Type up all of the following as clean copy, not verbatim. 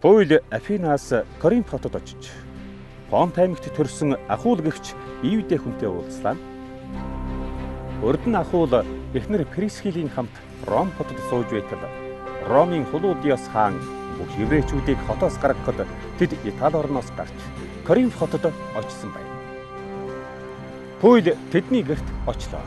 Паул Афинаас Коринф хотод очиж Понт аймагт төрсэн Ахуул гэгч Ивдэ хүнтэй уулзлаа. Урд нь Ахуул эхнэр Присхилийн хамт Ром хотод сууж байтал Ромын Хлодиос хаан бүх еврейчүүдийг хотоос гаргахад тэд Итали орноос гарч Коринф хотод очсон байна. Паул тэдний гэрт очлоо.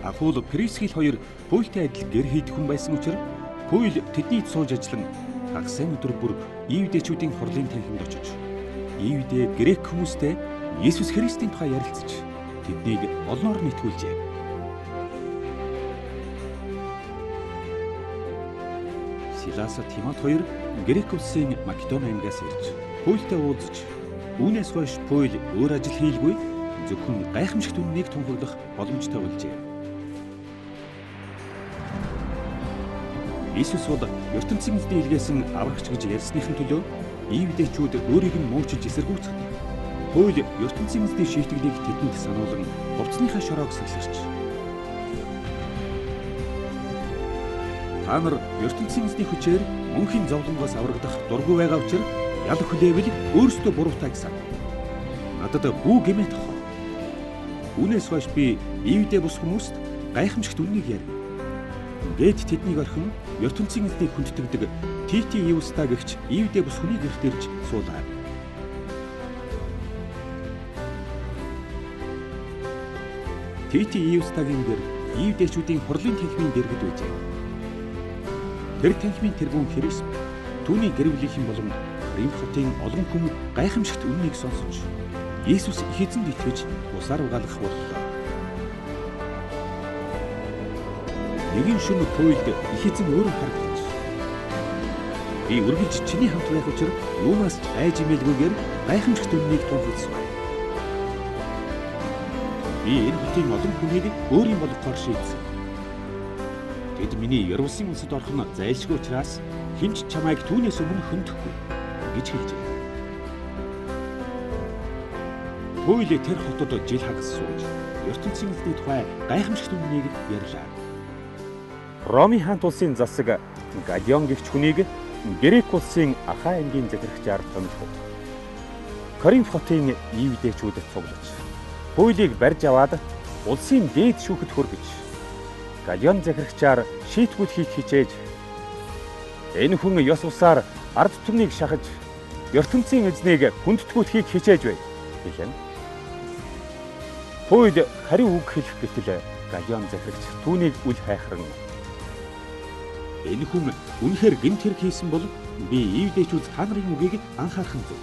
Ахуул Присхил хоёр Паултай адил гэр хийдэг хүн байсан учраас Паул тэдний сууж ажиллан хагас өдөр бүр Ивдэчүүдийн хурлын танхимд очиж Ивдэ грек хүмүүстэй Есүс Христийн тухай ярилцаж тэднийг олноор нэтгүүлжээ. Силас Тимот хоёр Грек улсын Македон аймгаас ирж Паултай уулзаж үүнээс хойш Паул өөр ажил хийлгүй зөвхөн гайхамшигт үннийг тунхаглах боломжтой болжээ. Иесус бол ертөнцийн эзний илгээсэн аврагч гэж ярьсныхын төлөө Ивдэчүүд өөрийг нь муучилж эсэргүүцэхэд Паул ертөнцийн эзний шийтгэлийг тэдэнд сануулan хувцсныхаа шороог сэгсэрч та нар ертөнцийн эзний хүчээр мөнхийн зовлонгоос аврагдах дургүй байгаа учир ял хүлээвэл өөрсдөө буруутай гэсэн. Надад бүү гэмээ тохоо. Үүнээс хойш би Ивдэ бус хүмүүст гайхамшигт үннийг ярив. Ингээд тэднийг орхин ертөнцийн эзнийг хүндэтгдэг Тити Юста гэгч Ивдэ бус хүний гэрт ирж суулаа. Тити Юстагийн гэр Ивдэчүүдийн хурлын танхимын дэргэд байжээ. Тэр танхимын тэргүүн Христ түүний гэр бүлийнхэн болон Рим хотын олон хүн гайхамшигт үннийг сонсож Есүс их эзэнд итгэж усаар угаалгах боллоо. Нэгэн шөнө Паулд их эзэн өөрөө харагдаж би үргэлж чиний хамт байх учир юунаас ч айж имээлгүйгээр гайхамшигт үннийг тунхагласан байна. Би энэ хотын олон хүнийг өөрийн болгохоор шийдсэн. Тэд миний Иерусалим улсад орох нь зайлшгүй учраас хэн ч чамайг түүнээс өмнө хөндөхгүй гэж хэлжээ. Паул тэр хотод жил хагас сууж ертөнцийн эзний тухай гайхамшигт үннийг ярьлаа. Ромын хаант улсын засаг Галион гэгч хүнийг Грек улсын Ахай аймгийн захирагчаар томилход Коринф хотын Ивдэчүүдэд цуглаж Паулийг барьж аваад улсын дээд шүүхэд хүргэж Галион захирагчаар шийтгүүл хийх хичээж энэ хүн ёс усаар ард түмнийг шахаж ертөнцийн эзнийг хүндэтгүүлэхийг хичээж байв гэлэн. Паул хариу үг хэлэх гэтэл Галион захирагч түүнийг үл хайхран энэ хүн үнэхээр гэмт хэрэг хийсэн бол би Ивдэчүүд та нарын үгийг анхаарах нь зөв.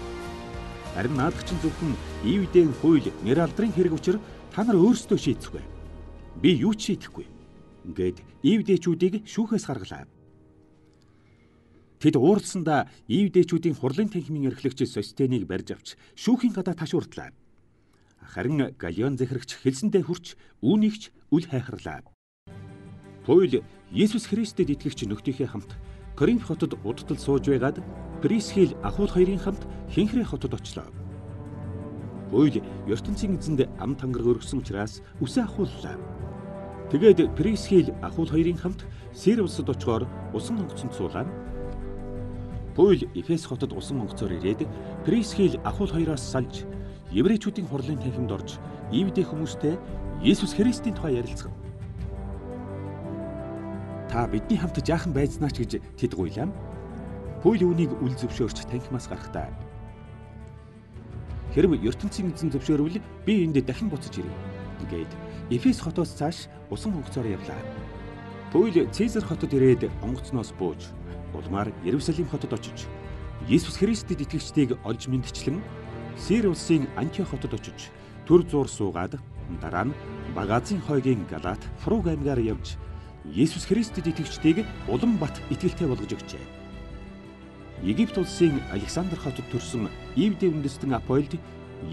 Харин наадах чинь зөвхөн Ивдэн хууль нэр алдрын хэрэг учир та нар өөрсдөө шийдэхгүй. Би юу ч шийдэхгүй. Ингээд Ивдэчүүдийг шүүхээс гаргалаа. Тэд уурласандаа Ивдэчүүдийн хурлын танхимын эрхлэгч Состенийг барьж авч шүүхийн гадаа ташуурдлаа. Харин Галион захирагч хэлсэндээ хүрч үүнийг ч үл хайхарлаа. Паул Есүс Христэд итгэгч нөхдийнхээ хамт Коринф хотод удтал сууж байгаад Присхил Ахуул хоёрын хамт Хинхрэ хотод очлоо. Паул ертөнцийн эзэнд ам тангараг өргөсөн учраас үсээ ахууллаа. Тэгээд Присхил Ахуул хоёрын хамт Сир улсад очихоор усан онгоцонд суулаа. Паул Эфес хотод усан онгоцоор ирээд Присхил Ахуул хоёроос салж еврейчүүдийн хурлын танхимд орж Ивдэ хүмүүстэй Есүс Христийн тухай ярилцгав. Та бидний хамт жаахан байцнаач гэж тэд гуйлаа. Паул үүнийг үл зөвшөөрч танхимаас гарахдаа хэрв ертөнцийн эзэн зөвшөөрвөл би энд дахин буцаж ирье гээд Эфес хотоос цааш усан онгоцоор явлаа. Паул Цэзар хотод ирээд онгоцноос бууж улмаар Иерусалим хотод очиж Есүс Христэд итгэгчдийг олж мэндчлэн Сир улсын Антиох хотод очиж төр зуур суугаад дараа нь Багазын хойгийн Галат Фруг аймгаар явж Есүс Христэд итгэгчдийг улам бат итгэлтэй болгож өгчээ. Египт улсын Александр хотод төрсөн Ивдэ үндэстэн Аполлд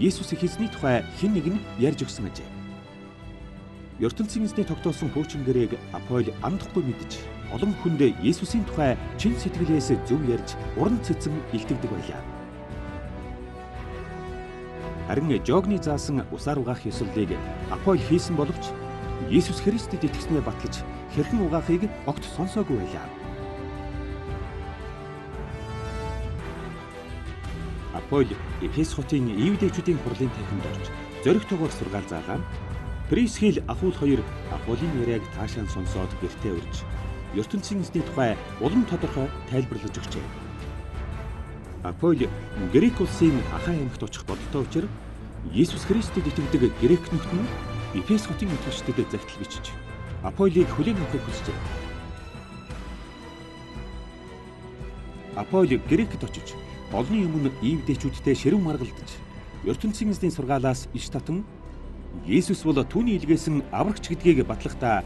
Есүс их эзний тухай хэн нэг нь ярьж өгсөн ажээ. Ертөнцийн эзний тогтоосон хуучин гэрээг Аполл андахгүй мэдж олон хүнд Есүсийн тухай чин сэтгэлээс зөв ярьж уран цэцэн илтгэдэг байлаа. Харин Жогны заасан усаар угаах ёслолыг Аполл хийсэн боловч Есүс Христэд итгэснээ батлаж хэрхэн угаахыг огт сонсоогүй байлаа. Апол Эфес хотын иудейчүүдийн хурлын танхимд орж зоригтойгоор сургаал заалаа. Присхил Ахул хоёр Аполлын яриаг таашаан сонсоод гэртээ урьж ертөнцийн эзний тухай улам тодорхой тайлбарлаж өгчээ. Апол Грек улсын Ахай аймагт очих бодолтой учраас Есүс Христэд итгэдэг грек нөхд нь Эфес хотын итгэгчдэд захидал бичиж Аполлыг хүлээн авахыг хүсжээ. Апол Грекэд очиж олонний өмнө иудейчүүдтэй ширүүн маргалдаж ертөнцийн эзний сургаалаас иш татан Есүс бол түүний илгээсэн аврагч гэдгийг батлахдаа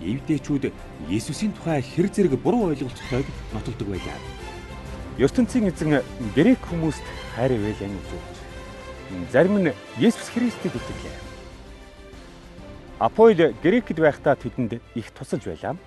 иудейчүүд Есүсийн тухай хэр зэрэг буруу ойлголцолтойг нотолдог байлаа. Ертөнцийн эзэн грек хүмүүст хайр ивээлэн үзүүлж зарим нь Есүс Христэд итгэлээ. Апол Грекэд байхдаа тэдэнд их тусалж байлаа.